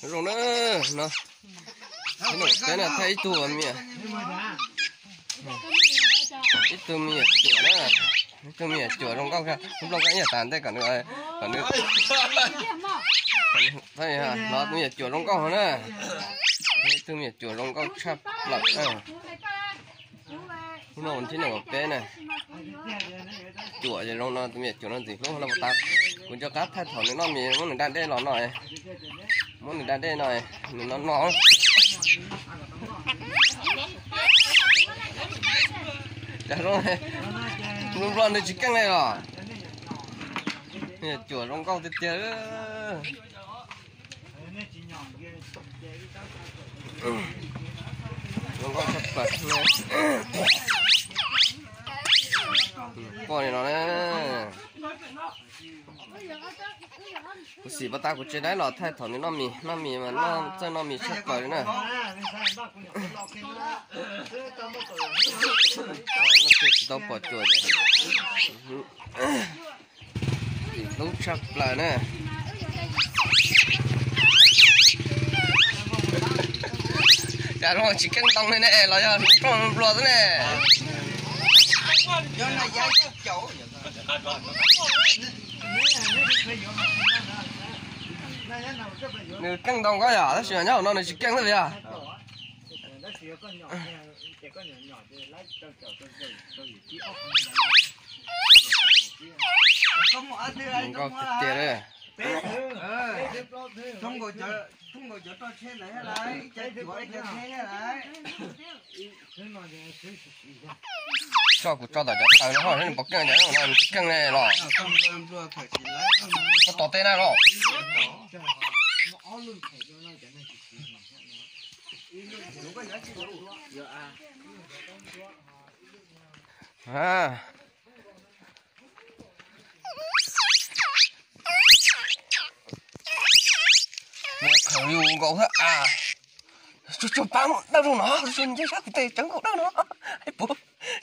Zoo na, no, peb no thaij ib tug me, ib tug me nyuam cuam na, ib tug me nyuam cuam zoo nkauj, ib nplooj kab ib yam tas ntej kom nws, kom nws, no tus me nyuam cuam zoo nkauj na, ib tug me nyuam cuam zoo nkauj tshaj plaws. Hnub no thib nees nkaum peb na, cuam zoo no, tus me nyuam cuam no ntxim hlub no, tas kuv nco qab thaij thaum nws noj mis muab nws da dej los no, muab nws da dej no, nws no no. Cas zoo, nplua nplua nws tsis keej li los. Cuam zoo nkauj tiag tiag. Zoo nkauj tshaj plaws. Poj niam no na. Kuv xim pov tas kuv tsev daib los thaij thaum nws noj mis, noj mis mas noj txawj noj mis tshaj plaws li na. Tsis tau pom cuam. Ntxim hlub tshaj plaws na. Cas zoo tsis keej ntoo li ne los yog hlub rooj nplua xwb ne. Nws keej ntoo koj yom, tab sis nyob hauv no nws tsis keej li yog. Zoo nkauj tiag tiag li. Tso kuv tso tom cov taws no, nws pom keej, nws tsis keej li los. Koj tos tej na los. Khaws yus nkaus thiab a. Tsuag tsuag pab dawb rau no, nce sab kuv tes cov nkaus dawb no. Puv,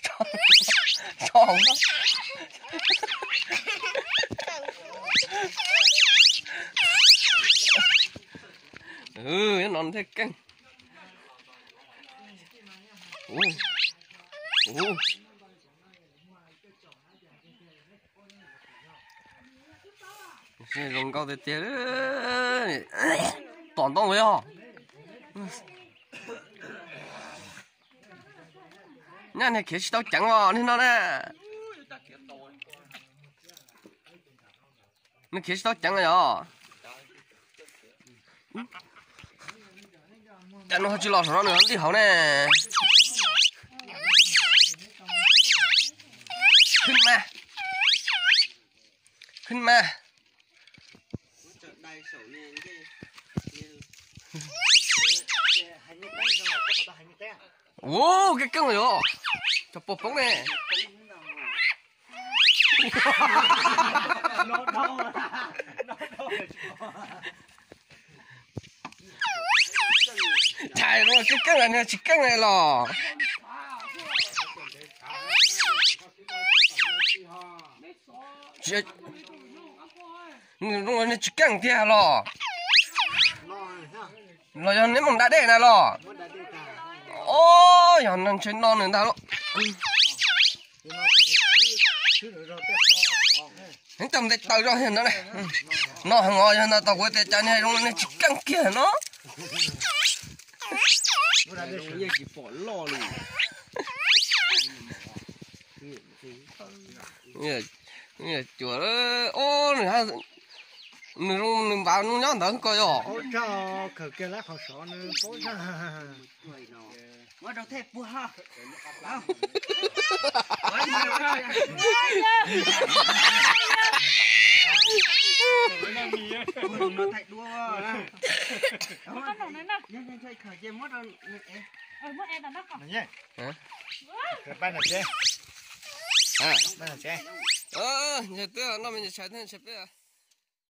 tso hauv no. Nyob no thiaj keej. Zoo nkauj tiag tiag. Tom ntoo yog. Nyaj niag khiav tsis tau ceev os niag no na. Nws khiav tsis tau ceev yog. Cas nws ho tsis los saum no, nws ho nti hauv ne. Khwb mas, khwb mas. Ua keej keej yog, cov pos poob ne. Cas zoo keej keej, nws tsis keej li los. Nws tsis keej tiag los. Los yog neb mus da dej na los. Os, yog no ntshe no nws ntag lauj. Neb tau nte taws zoj thiab no. No heev os, yog no tau kuv tias cas niag zoo niag tsis keej kiag no. Yeej tsis pom loj li. Cuam, nws, nws npav nyob ntawd ko yog. Paub tsa, khaws kiag lawm qhov sov nws paub tsa. Ntshai twb noj me ntshai peb.